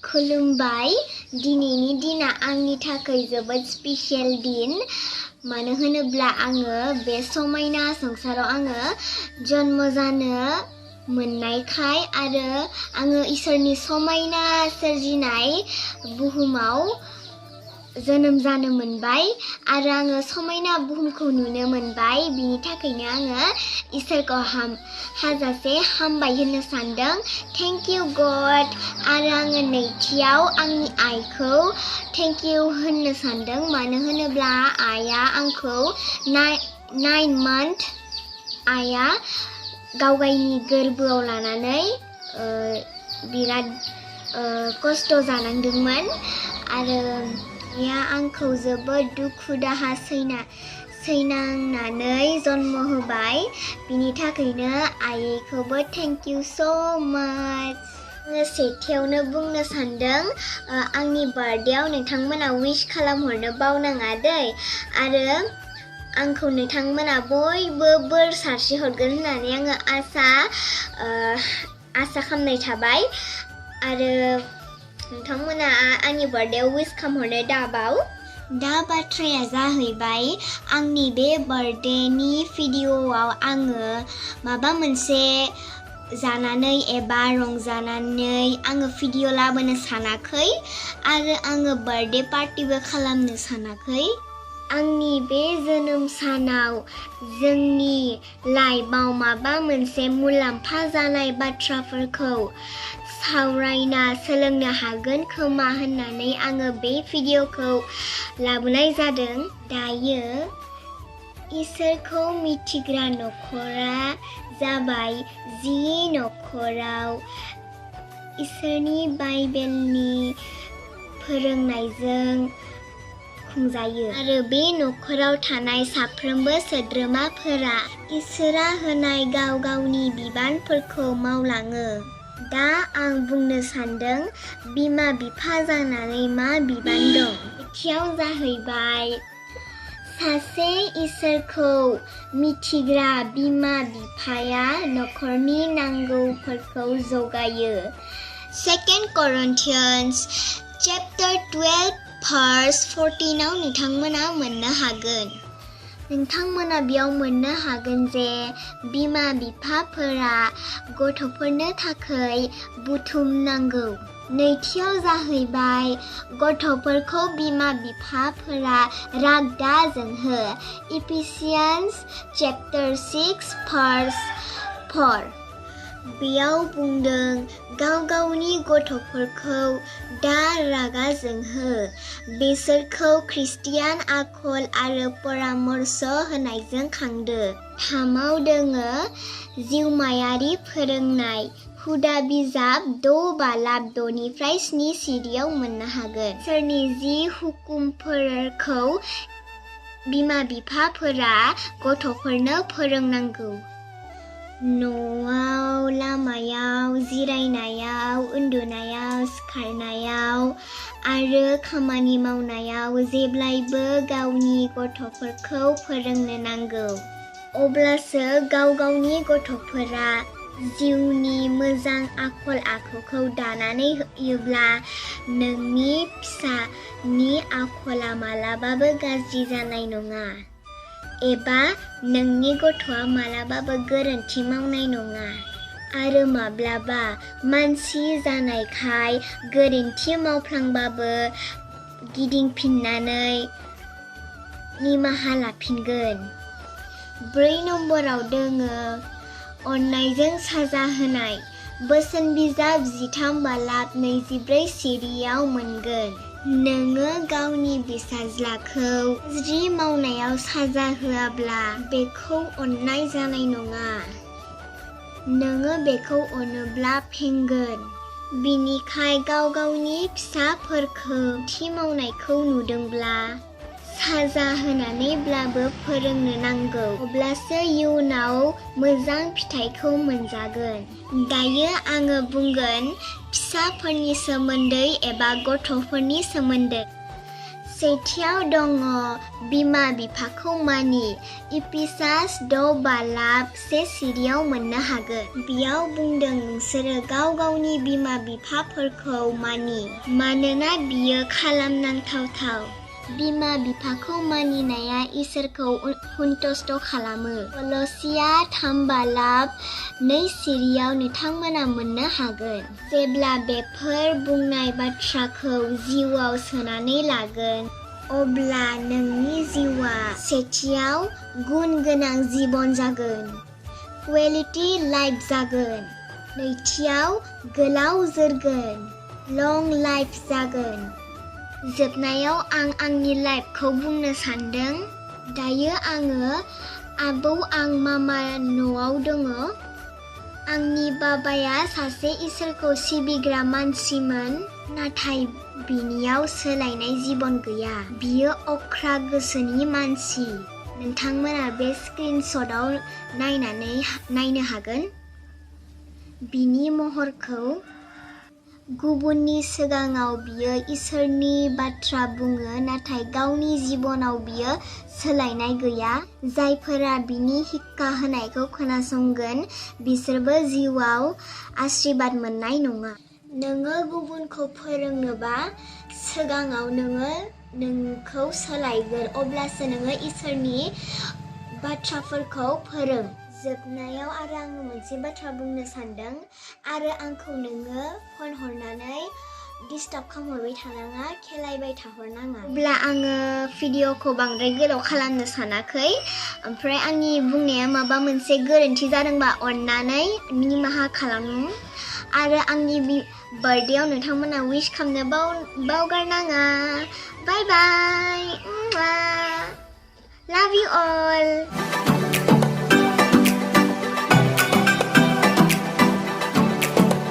kulumbai, दिनैनि दिना आंनि थाखाय जोबोद स्पेशल दिन मानो होनोब्ला आङो बे समायना संसाराव आङो जन्म जानो मोननायखाय आरो आङो इसोरनि समायना सोरजिनाय बुहुमाव जोनोम जानो मोनबाय आरो आङो समायना बुहुमखौ नुनो मोनबाय बिनि थाखायनो आङो इसोरखौ हाजासे हामबाय होननो सानदों थेंक इउ गड आरो आङो नैथियाव आंनि आइखौ थेंक इउ होननो सानदों मानो होनोब्ला आइया आंखौ 9 month आइया गावगायनि गोरबोआव लानानै बिराद खस्थ जानांदोंमोन आरो आइया आंखौ जोबोद दुखु दाहा सैनांनानै जन्म होबाय बिनि थाखायनो आइखौबो थेंक इउ सो माच आङो सेथियावनो बुंनो सानदों आंनि बार्थडेआव नोंथांमोना विश खालामहरनो बावनाङा दै आरो आंखौ नोंथांमोना बयबो बोर सारस्रि हरगोन होननानै आङो आसा खालामनाय थाबाय आरो नोंथांमोना आंनि बार्थडेआव विश खालामहरनो दाबाव दा बाथ्राया जाहैबाय आंनि बे बार्थडेनि भिडिअआव आङो माबा मोनसे जानानै एबा रंजानानै आङो भिडिअ लाबोनो सानाखै आरो आङो बार्थडे पार्टिबो खालामनो सानाखै आंनि बे जोनोम सानाव जोंनि लाइफआव माबा मोनसे मुलाम्फा जानाय बाथ्राफोरखौ सावरायना सोलोंनो हागोन खोमा होननानै आङो बे भिडिअखौ लाबोनाय जादों दायो इसोरखौ मिथिग्रा नखरा जाबाय जि नखराव इसोरनि बाइबेलनि फोरोंनायजों खुंजायो आरो बे नखराव थानाय साफ्रोमबो सोद्रोमाफोरा इसोरा होनाय गाव गावनि बिबानफोरखौ मावलाङो दा आं बुंनो सानदों बिमा बिफा जानानै मा बिबान दं सेथियाव जाहैबाय सासे इसोरखौ मिथिग्रा बिमा बिफाया नखरनि नांगौफोरखौ जगायो 2 Corinthians chapter 12 verse 14 आव नोंथांमोना मोननो हागोन नोंथांमोना बेयाव मोननो हागोन जे बिमा बिफाफोरा गथ'फोरनो थाखाय बुथुमनांगौ नैथियाव जाहैबाय गथ'फोरखौ बिमा बिफाफोरा राग दा जोंहो Ephesians chapter 6 verse 4 बेयाव बुंदों गाव गावनि गथ'फोरखौ दा रागा जोंहो बिसोरखौ ख्रिस्टियान आखल आरो परामर्श होनायजों खांदो 3आव दोङो जिउमायारि फोरोंनाय हुदा बिजाब 6-7 सिरियाव मोननो हागोन इसोरनि जि हुकुमफोरखौ बिमा बिफाफोरा गथ'फोरनो फोरोंनांगौ न'आव लामायाव जिरायनायाव उन्दुनायाव सिखारनायाव आरो खामानि मावनायाव जेब्लायबो गावनि गथ'फोरखौ फोरोंनो नांगौ अब्लासो गाव गावनि गथ'फोरा जिउनि मोजां आखल आखुखौ दानानै होयोब्ला नोंनि फिसानि आखला मालाबाबो गाज्रि जानाय नङा एबा नोंनि गथ'आ मालाबाबो गोरोन्थि मावनाय नङा आरो माब्लाबा मानसि जानायखाय गोरोन्थि मावफ्लांबाबो गिदिंफिननानै निमाहा लाफिनगोन 4 नम्बराव दोङो अननायजों साजा होनाय बोसोन बिजाब 13-24 सिरियाव मोनगोन नोङो गावनि फिसाज्लाखौ गाज्रि मावनायाव साजा होआब्ला बेखौ अननाय जानाय नङा नोङो बेखौ अनोब्ला फेंगोन बिनिखाय गाव गावनि फिसाफोरखौ थि मावनायखौ नुदोंब्ला साजा होनानैब्लाबो फोरोंनो नांगौ अब्लासो इयुनाव मोजां फिथाइखौ मोनजागोन दायो आङो बुंगोन फिसाफोरनि सोमोन्दै एबा गथ'फोरनि सोमोन्दै सेथियाव दङ बिमा बिफाखौ मानि episode-119 सिरियाव मोननो हागोन। बेयाव बुंदों नोंसोरो गाव गावनि बिमा बिफाफोरखौ मानि मानोना बियो खालामनांथाव। बिमा बिफाखौ मानिनाया इसोरखौ सन्तुष्ट खालामो। कलसिया 3:2 सिरियाव नोंथांमोना मोननो हागोन। जेब्ला बेफोर बुंनाय बाथ्राखौ जिउआव सोनानै लागोन अब्ला नोंनि जिउआ सेथियाव गुन गोनां जिबन जागोन, क्वालिटी लाइफ जागोन। नैथियाव गोलाव जोरगोन, लं लाइफ जागोन। जोबनायाव आं आंनि लाइफखौ बुंनो सानदों। दायो आङो आं मामा न'आव दङ। आंनि बाबाया सासे इसोरखौ सिबिग्रा मानसिमोन, नाथाय बिनियाव सोलायनाय जिबन गैया। बियो अख्रा गोसोनि मानसि। नोंथांमोना बे स्क्रिनशटआव नायनो हागोन। बिनि महरखौ गुबुननि सिगाङाव बियो इसोरनि बाथ्रा बुङो, नाथाय गावनि जिबनाव बियो सोलायनाय गैया। जायफोरा बिनि हिक्का होनायखौ खोनासंगोन बिसोरबो जिउआव आशीर्बाद मोननाय नङा। नोङो गुबुनखौ फोरोंनोबा सिगाङाव नोंखौ सोलायगोर, अब्लासो नोङो इसोरनि बाथ्राफोरखौ फोरों। जोबनायाव आङो मोनसे बाथ्रा बुंनो सानदों। आंखौ नोङो फन हरनानै डिस्टार्ब खालामहरबाय थानाङा, खेलायबाय थाहरनाङा। अब्ला आङो भिडिअखौ बांद्राय गोलाव खालामनो सानाखै। ओमफ्राय आंनि बुंनाया माबा मोनसे गोरोन्थि जादोंबा अननानै निमाहा खालाम। आंनि बार्थडेआव नोंथांमोना विश खालामनो बावगारनाङा। बाय बाय। लाभ इउ अल।